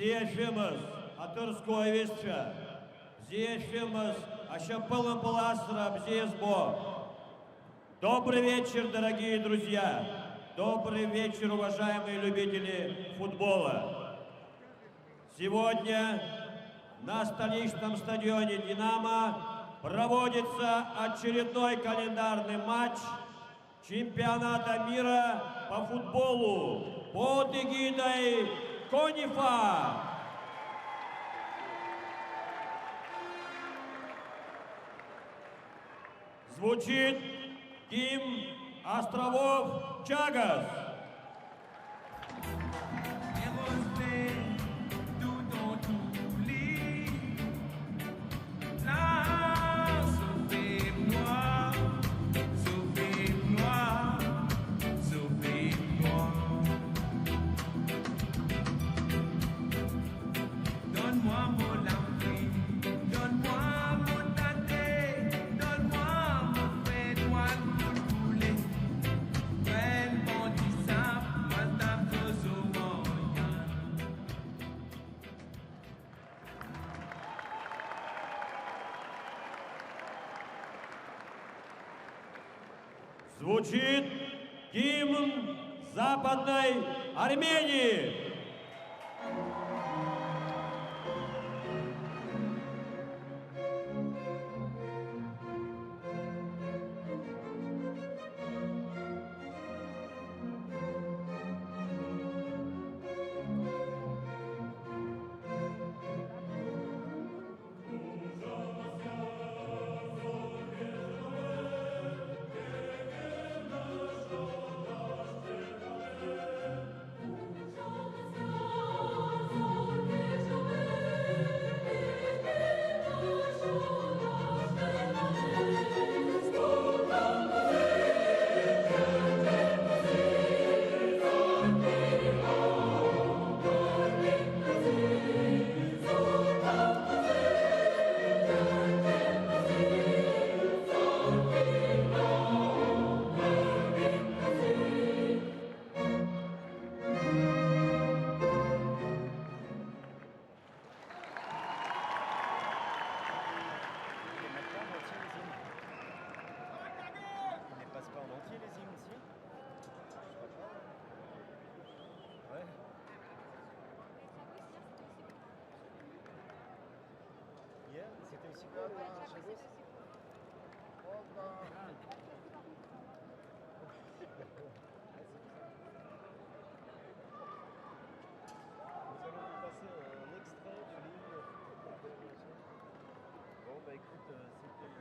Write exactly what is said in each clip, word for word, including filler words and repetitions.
Бзиа шәымаз, ҳаҭыр зқәу аҩызцәа, бзиа шәымаз, ашьапылампыл асра бзиа збо. Добрый вечер, дорогие друзья! Добрый вечер, уважаемые любители футбола! Сегодня на столичном стадионе «Динамо» проводится очередной календарный матч чемпионата мира по футболу под эгидой КОНИФА. Звучит гимн островов Чагас. Donne-moi mon lapin, donne-moi mon tâté, donne-moi mon frère, donne-moi le boulboulé. Belle bandit, ça, moi, t'as faux au moyen. Звучит гимн Западной Армении. Il les met pas en entier, les hymnes. Il les passe pas en entier, les hymnes, si ? Je crois pas. Ouais. Hier, c'était aussi quoi, le Nous allons vous passer un extrait de l'hymne. Bon, bah écoute, euh, c'était.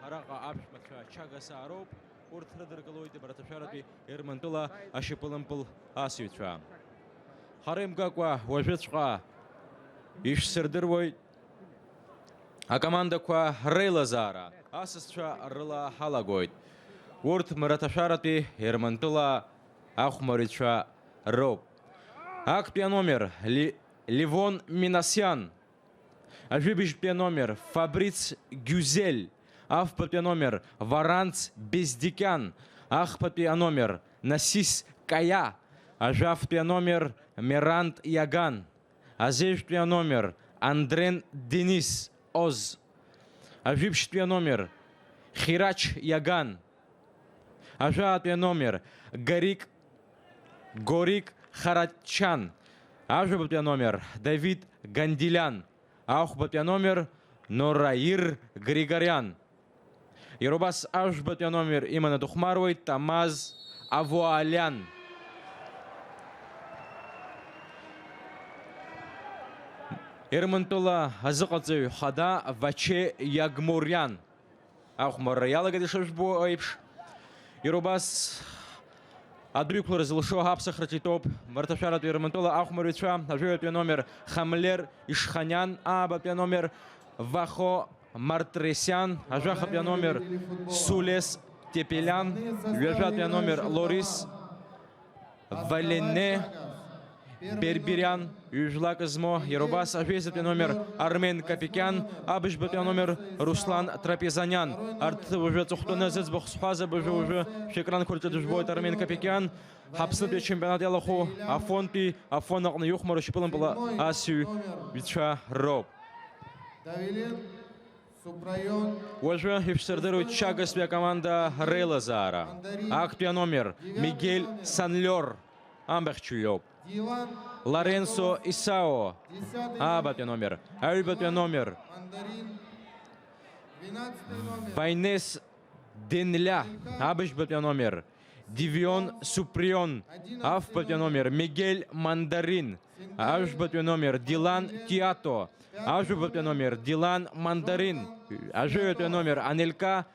Араҟа аԥшәмацәа чагасаароуп, урҭ рыдыркылоит Мраҭашәаратәи Ермантәыла ашьапылампыл асыҩцәа. Хара имгакәа уажәыҵәҟьа ишәсырдыруеит акомандақәа реилазаара, асасцәа рыла ҳалагоит. Урҭ Мраҭашәаратәи Ермантәыла ахәмарыцәа роуп. Актәи аномер Ли-, Левон Минасиан. Ажәибжьтәи аномер Фабриц Гюзель. Афбатәи аномер Варанц Бездикиан. Ахԥатәи аномер Насис Каиа. Ажәафтәи аномер Мерант Иаган. Азеижәтәи аномер Андрен Денис Оз. Ажәибжьтәи аномер Хирач Иаган. Ажәаатәи аномер Гарик, Горик Харачан. Ажәабатәи аномер Давид Гандилян. Ахәбатәи аномер Нораир Григориан. Иара убас ажәбатәи аномер иманы дыхәмаруеит Тамаз Авуалиан. Ермантәыла азыҟаҵаҩ хада Ваче Иагмуриан. Ахәмарра иалагеит ишыжәбо еиԥш. Иара убас адәы иқәлара зылшо аԥсахраҿы итәоуп Мраҭашәаратәи Ермантәыла ахәмарҩцәа, ажәаҩатәи аномер Хамлер Ишханиан, аабатәи аномер Вахо Мартресиан, ажәахатәи аномер Сулес Тепелян, ҩажәатәи аномер Лорис Валене Бербериан, ҩ-жәлак змоу, иара убас ажәеизатәи аномер Армен Капикиан, абыжьбатәи аномер Руслан Трапезаниан. Арҭ уажәы аҵыхәтәаны зыӡбахә сҳәаз абыржәы уажәы шәекранқәа рҿы дыжәбоит Армен Капикиан. Ҳаԥснытәи ачемпионат иалахәу Афонтәи Афон аҟны ихәмару шьапылампыл асыҩцәа роуп. Уажәы ишәсырдыруеит Чагастәи акоманда реилазаара. Актәи аномер Мигель Санлиор амбахьчаҩ иоуп. Лоренсо Исао аабатәи аномер, аҩбатәи аномер Вайнес Денля, абыжьбатәи аномер Дивион Суприон, афбатәи аномер Мигель Мандарин, ажәбатәи аномер Дилан Тиато, ажәабатәи аномер Дилан Мандарин, ажәаҩатәи аномер Анелька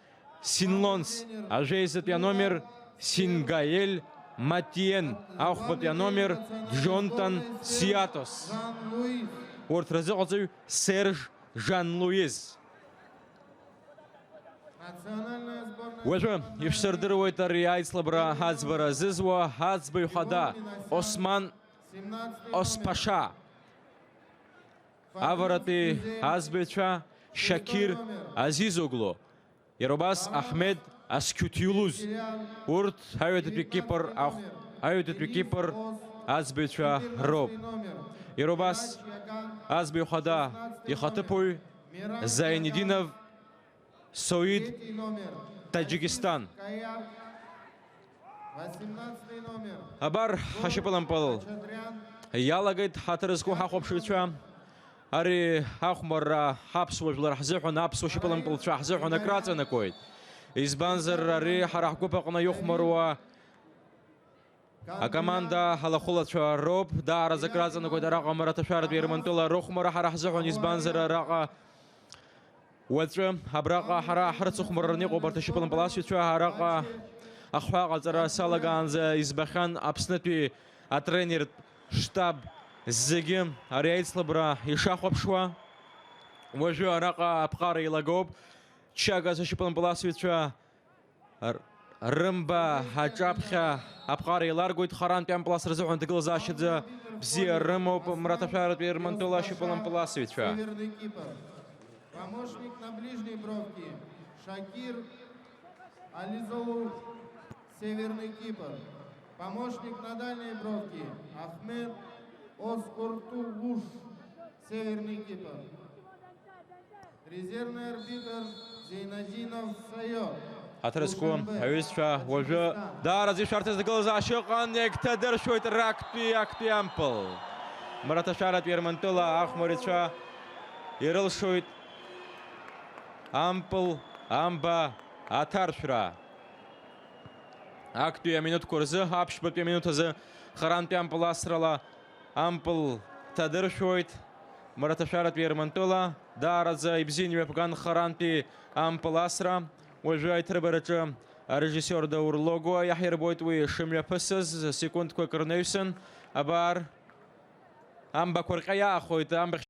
Синлонс, ажәеизатәи аномер Сингаель Матиен, ахәбатәи аномер Джонтан Сиатос. Урҭ рзыҟаҵаҩ Серж Жан-Луиз. Уажәы ишәсырдыруеит ари аицлабра аӡбара зызуа аӡбаҩ хада Осман Осԥаша. Аваратәи аӡбаҩцәа Шакир Азизоглу, иара убас Аҳмед Асқьуҭиулуз. Урҭ аҩадатәи Кипр ахә-, аҩадатәи Кипр аӡбаҩцәа роуп. Иара убас аӡбаҩ хада ихаҭыԥуаҩ Зайнединов Соид, Таџьикистан. Абар, ҳашьапылампыл иалагеит, ҳаҭыр зқәу ҳахәаԥшыҩцәа. Ари ахәмарра ҳаԥсуа жәлар ҳзыҳәан, аԥсуа шьапылампылцәа ҳзыҳәан акраҵанакуеит. Избанзар, ари ҳара ҳгәыԥ аҟны ихәмаруа акоманда алахәылацәа роуп, даараӡа акраҵанакуеит араҟа Мраҭашәаратәи Ермантәыла рыхәмара ҳара ҳзыҳәан, избанзар, араҟа уаҵәы абраҟа ҳара ҳрыцыхәмарраны иҟоуп арҭ ашьапылампыласҩцәа, араҟа ахҳәаа ҟаҵара салагаанӡа избахьан Аԥснытәи атренертә штаб зегьы ари аицлабра ишахәаԥшуа. Уажәы араҟа аԥҟара еилагоуп. Чагас ашьапылампыласҩцәа Р-, рымба аҿаԥхьа аԥҟара еиларгоит, харантәи ампылас рзыҳәан ҭагылазаашьаӡа бзиа рымоуп Мраҭашәаратәи Ермантәыла ашьапылампыласыҩцәа. Северный Кипр. Помощник на ближней бровке Шакир Ализоу, Северный Кипр. Помощник на дальней бровке Ахмед Оскуртулуш, Северный Кипр. Резервный арбитр Зейнадинов Сайо. Ҳаҭыр зқәу аҩызцәа, уажәы даараӡа ишәарҭаз аҭагылазаашьа ыҟан, иагьҭадыршәуеит рактәи актәи ампыл. Мраҭашәаратәи Ермантәыла ахәмарицәа ирылшоит ампыл амба аҭаршәра. Актәи аминуҭқәа рзы, аԥшьбатәи аминуҭ азы харантәи ампыл асрала ампыл ҭадыршәуеит Мраҭашәаратәи Ермантәыла. Даараӡа ибзиан имҩаԥган харантәи ампыл асра. Уажәы аиҭырбараҿы арежиссиор Даур Логуа иаҳирбоит уи шымҩаԥысыз, секундқәак рнаҩсан. Абар, амбақәа рҟьа иаахоит, амбахь